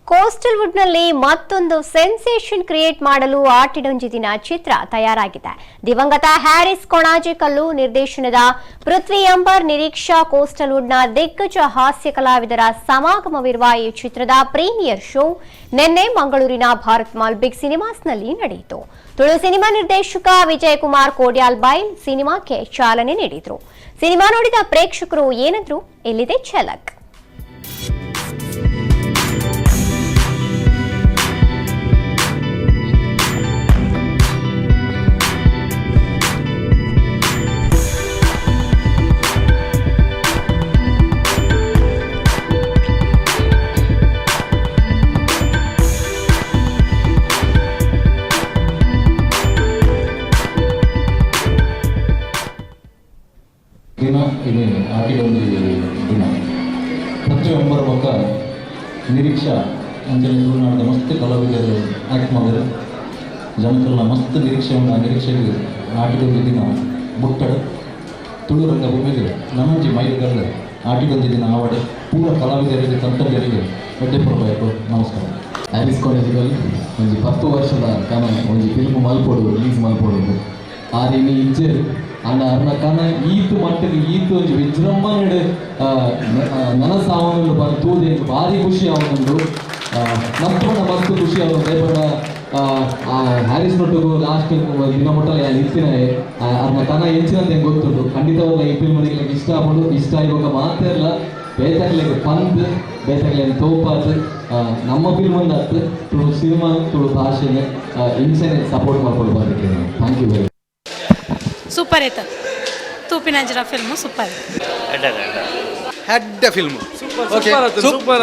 Coastal ವುಡ್ನಲ್ಲಿ ಮತ್ತೊಂದು sensation create ಮಾಡಲು ಆಟಿಡೊಂಜಿ ದಿನ ಚಿತ್ರ ತಯಾರಾಗಿದೆ. ದಿವಂಗತ ಹ್ಯಾರಿಸ್ ಕೊಣಾಜೆಕಲ್ಲು ನಿರ್ದೇಶನದ ಪೃಥ್ವಿ ಅಂಬರ್, ನಿರೀಕ್ಷಾ, ಕೋಸ್ಟಲ್ ವುಡ್ನ ದಿಗ್ಗಜ ಹಾಸ್ಯ ಕಲಾವಿದರ ಸಮಾಗಮವಿರುವ ಈ ಚಿತ್ರದ ಪ್ರೀಮಿಯರ್ ಶೋ ನಿನ್ನೆ ಮಂಗಳೂರಿನ ಭಾರತ್ ಮಾಲ್ ಬಿಗ್ ಸಿನಿಮಾಸ್ನಲ್ಲಿ ನಡೆಯಿತು. ತುಳು ಸಿನಿಮಾ ನಿರ್ದೇಶಕ ವಿಜಯ್ ಕುಮಾರ್ ಕೋಡ್ಯಾಲ್ ಬೈಲ್ ಸಿನಿಮಾಕ್ಕೆ ಚಾಲನೆ ನೀಡಿದರು. ಸಿನಿಮಾ ನೋಡಿದ ಪ್ರೇಕ್ಷಕರು ಏನಂದ್ರು, ಇಲ್ಲಿದೆ ಛಲಕ್. ದಿನ ಇದು ಆಟಿಡೊಂಜಿ ದಿನ. ಪೃಥ್ವಿ ಅಂಬರ್ ಬೊಕ್ಕ ನಿರೀಕ್ಷಾ ಅಂಚನೆ ತುಳುನಾಡದ ಮಸ್ತ್ ಕಲಾವಿದರು ಆ್ಯಕ್ಟ್ ಮಾಡಿದ್ರು. ಜನಕಲ್ನ ಮಸ್ತ್ ನಿರೀಕ್ಷೆ ಉಂಡು. ಆ ನಿರೀಕ್ಷೆಗೆ ಆಟಿಡೊಂಜಿ ದಿನ ಮುಟ್ಟಡು. ತುಳು ರಂಗಭೂಮಿಗೆ ನನೊಂಜಿ ಮೈಲುಗಲ್ಲು ಆಟಿಡೊಂಜಿ ದಿನ ಆವಡ್. ಪೂರ ಕಲಾವಿದರಿಗೆ, ತಂತ್ರಜ್ಞರಿಗೆ ಎಡ್ಡೆಪ್ಪುನು. ನಮಸ್ಕಾರ. ಹ್ಯಾರಿಸ್ ಕಾಲೇಜಿಗಲ್ಲಿ ಒಂಜಿ 10 ವರ್ಷದ ಕನ, ಒಂಜಿ ಫಿಲ್ಮ್ ಮಲ್ಪೊಡು, ರಿಲೀಸ್ ಮಲ್ಪೊಡು. ಆರ್ ಇನಿ ಇಜ್ಜೆರ್. ಆಂಡ ಅರ್ನ ಕನ ಈತ್ ಮಟ್ಟಿಗೆ, ಈತ್ ಒಂಜಿ ವಿಜೃಂಭಣೆಡ್ ನನಸಾವೊಂದುಂಡು ಪಂದ್ ತೂದು ಎಂಕ್ ಭಾರಿ ಖುಷಿ ಆವೊಂದುಂಡು. ಮಸ್ತ್ ಪಂಡ ಮಸ್ತ್ ಖುಷಿ ಆವೊಂದು. ಪಂಡ ಹ್ಯಾರಿಸ್ ನೊಟ್ಟುಗು ಲಾಸ್ಟ್ ದಿನ ಮುಟ್ಟಲ ಯಾನ್ ಇತ್ತಿನಾಯೆ. ಅರ್ನ ಕನ ಎಂಚಿನಂತ ಎಂಕ್ ಗೊತ್ತುಂಡು. ಖಂಡಿತವಾಗ್ಲ ಈ ಫಿಲ್ಮ್ ನಿಕ್ಲೆಗ್ ಇಷ್ಟ ಆಪುಂಡು. ಇಷ್ಟ ಆಯಿಬೊಕ್ಕ ಮಾತೆರ್ಲ ಬೇತಕ್ಲೆಗ್ ಪಂದ್, ಬೇತಕ್ಲೆನ್ ತೋಪಾದ್, ನಮ್ಮ ಫಿಲ್ಮ್ ಒಂದತ್ತು, ತುಳು ಸಿನಿಮಾ, ತುಳು ಭಾಷೆನೆ ಇಂಚನೆ ಸಪೋರ್ಟ್ ಮಲ್ಪೊಡು ಪಂದ್. Thank you very super ಐತ. ತೂಪಿನಂಚಿನ ಫಿಲ್ಮ್ ಸೂಪರ್. ಹೆಡ್ film. Super.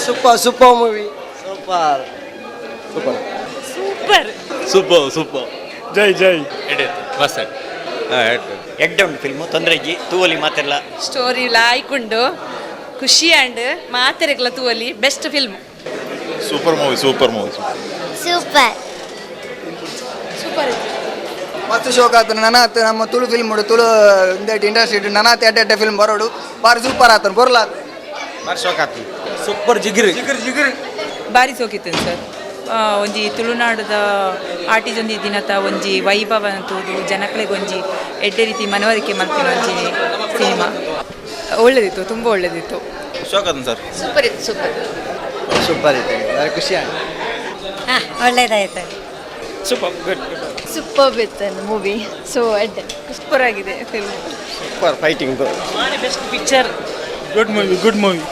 Super, super movie, super, super. Super. Super, super. ಜೈ ಜೈ. ಎಡ್ಡೆ ಉಂಟು ಫಿಲ್ಮು, ತೊಂದರೆ ಇಜ್ಜಿ, ತೂವಲಿ ಮಾತೆಲ್ಲ. ಸ್ಟೋರಿ ಲಾಯ್ಕುಂಡು, ಖುಷಿ ಆಂಡ್, ಮಾತೆರೆಗ್ಲ ತೂವಲಿ, best film. Super movie, super movie. Super. Super ಇತ್ತು. ಮಸ್ತ್ ಶೋಕ್ ಆತನ. ನನಾತ್ ನಮ್ಮ ತುಳು ಫಿಲ್ಮ್, ತುಳು ಇಂದೇಟ್ ಇಂಡಸ್ಟ್ರಿ ನನಾತ್ ಎಡ್ಡೆ ಎಡ್ಡೆ ಫಿಲ್ಮ್ ಬರೋಡು. ಬಾರಿ ಸೂಪರ್ ಆತನ, ಬೊರ್ಲಾತ. ಸೂಪರ್, ಜಿಗಿರಿ. ಬಾರಿ ಸೋಕಿತ್ತು ಸರ್. ಒಂಜಿ ತುಳುನಾಡದ ಆಟಿಜೊಂಜಿ ದಿನತ ಒಂಜಿ ವೈಭವ ತೂದು ಜನಕ್ಲೆಗ್ ಒಂಜಿ ಎಡ್ಡೆ ರೀತಿ ಮನವರಿಕೆ ಮಲ್ಪಿನ ಒಂಜಿ ಸಿನಿಮಾ. ಒಳ್ಳೆದಿತ್ತು, ತುಂಬ ಒಳ್ಳೆದಿತ್ತು. ಶೋಕ್ ಆತನ ಸರ್. ಸೂಪರ್ ಇತ್ತು, ಸೂಪರ್. ಸೂಪರ್ ಇತ್ತು, ಬಾರಿ ಖುಷಿ ಆಯ್ತು. ಒಳ್ಳೇದಾಯ್ತು. Super, good. ಸೂಪರ್ ಇತ್ತು ಮೂವಿ, ಸೊ ಎಡ್ಡೆ. ಸೂಪರ್ ಆಗಿದೆ film. Super fighting. Best picture. Good movie, good movie.